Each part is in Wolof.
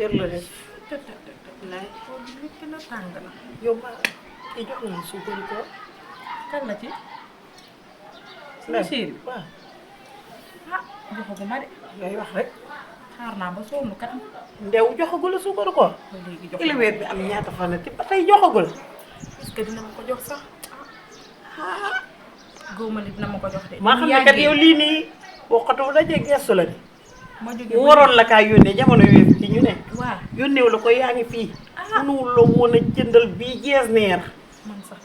jër la def lay ko nit na tàng na yow ma kii jox na suukar ko kan la ci sama chéri waaw ah joxaguma de ngay wax rek xaar naa ba sonn kat ndew joxagul suukar ko ba léegi jox kilomètre bi am ñaata fan ti ba tey joxagul est-ce que dina ma ko jox sax góoma li dina ma ko jox de maa xam ne kat yow lii nii waxatu dajee gestu la de ma jóge mu waroon la kaa yónnee jamono yooyu ci ñu ne waaw yónneew la ko yaa ngi fii mënuwul la woon a jëndal bii jees neer man sax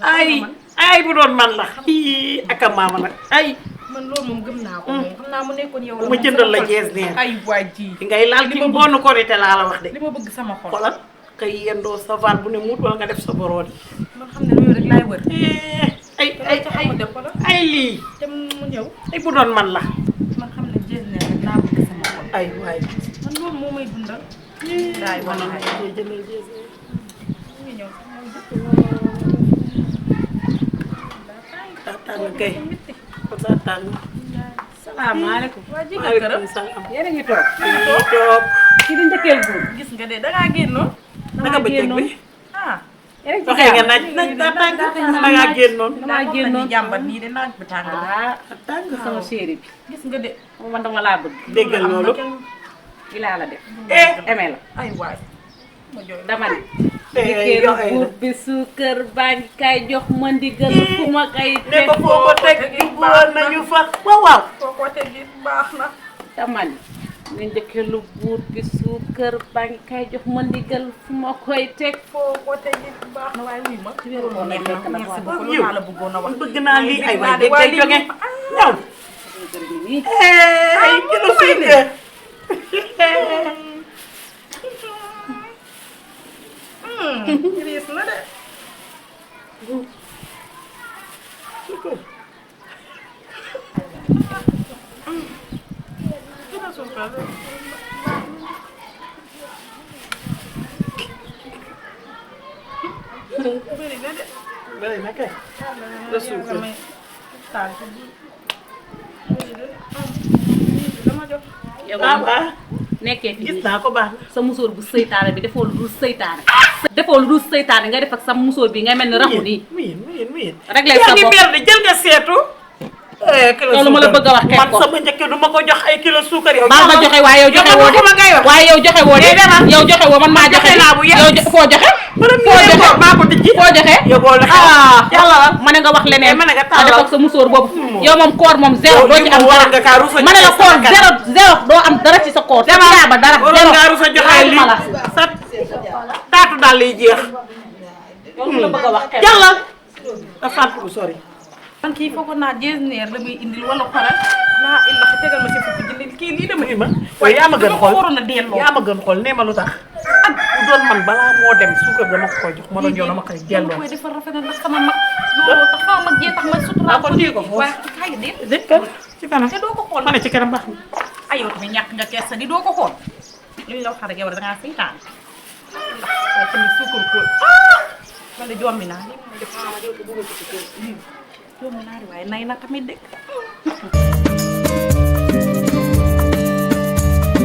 ay bu doon man la ii ak a maama nag ay man loolu moom gëm naa ko moom xam naa mu nekkoon yow la ma jëndal la jees neer ay waa ji di ngay laal ki boonu korité laa la wax de li ma bëgg sama xol xoolal kay yendoo sa vaal bu ne muut wala nga def sa boroodi man xam ne loolu rek laay wër ay lii te mu ñëw ay bu doon man la man xam ne jees neer rek laa bëgg sama xol ay waay man loolu moo may dundal daay man wala jëndal jees neer mu ngi ñëw daa tàng kay ko daa tàng salaamaaleykum. waa jigéen këram salaam yéen a ngi toog. toog kii di njëkkeel buur. gis nga de dangaa génnoon naka bëccëg bi ah yéen a ngi ci waxee nga jàmm. naaj daa tàng dangaa génnoon damaa génnoon jàmbat nii de naaj bi tàng ah tàng sama chéri bi. gis nga de man dama laa bëgg. déggal loolu li laa la def. eh aimé la. ay waay ma jooy dama ne. eh njëkkeelu yow ay buur bi suukar baa ngi kay jox ma ndigal fu ma kay ne teg. ko foo ko teg jubboon nañu fa waaw waaw foo ko tegi baax na dama ne. ne njëkkeelu buur bi suukar baa ngi kay jox ma ndigal fu ma koy teg. foo ko tegi baax na waaye wuy ma ci weeru koor lay fekk nag merci waaw. beaucoup loolu laa la bëggoon a wax bëgg naa lii ay waay dégg day jóge ñaw nii. ay kilo suukar riis na de dina suukar de bëri na de bëri na kay la suukar taal ci biir bëri na de dama jox yow ah ah nekkee fi gis naa ko baax na sa musóor bu seytaane bi defoo lu dul seytaane. defoo lu dul seytaane nga def ak sa musóor bi nga mel ni raxu nii. miin réglé sa bopp yaa ngi jël nga seetu loolu ma la bëgg a wax xeeb man ko. sama njëkk du ma ko jox ay kilo suukar yow maa ma joxe waaye yow joxe woo de waaye yow joxe woo de yow joxe woo man maa joxe naa bu yàgg. yow foo joxe. foo joxe maa ko tijji foo joxe. yóbboo la xew yàlla la ma ne nga wax leneen ma ne nga nga def ak sa musóor boobu yow moom koor moom zéro doo ci am war dara nga kaa rusa ma ne la koor zéro doo am dara ci sa koor sa jaaba dara waroon zéro ngaa rusa joxe lii ma la sa taatu daal lay jeex yow la bëgg a wax xeeb yàlla da fàtt bu sori man kii foogoon naa jees neer la muy indil wala xoral laa illa tegal ma si fukki jëndil kii lii dama ma waaye yaa ma gën dama ko xool waroon a delloo yaa ma gën xool nee ma lu tax ak bu doon man balaa moo dem suukar dama ko koy jox ma doon yow dama koy delloo koy defar rafet na ndax sama mag looloo tax sama mag jee tax ma sutura ko téye ko foofu. waaye kaay de dégg nga ci kanam te doo ko xool ma ne ci kanam baax na ay yow tamit ñàkk nga kersa di doo ko xool li ñu la wax rek yow da ngaa seytaan waaye tamit suukar ko man de jommi naa li ma def jommi naa di waaye nay na tamit dëkk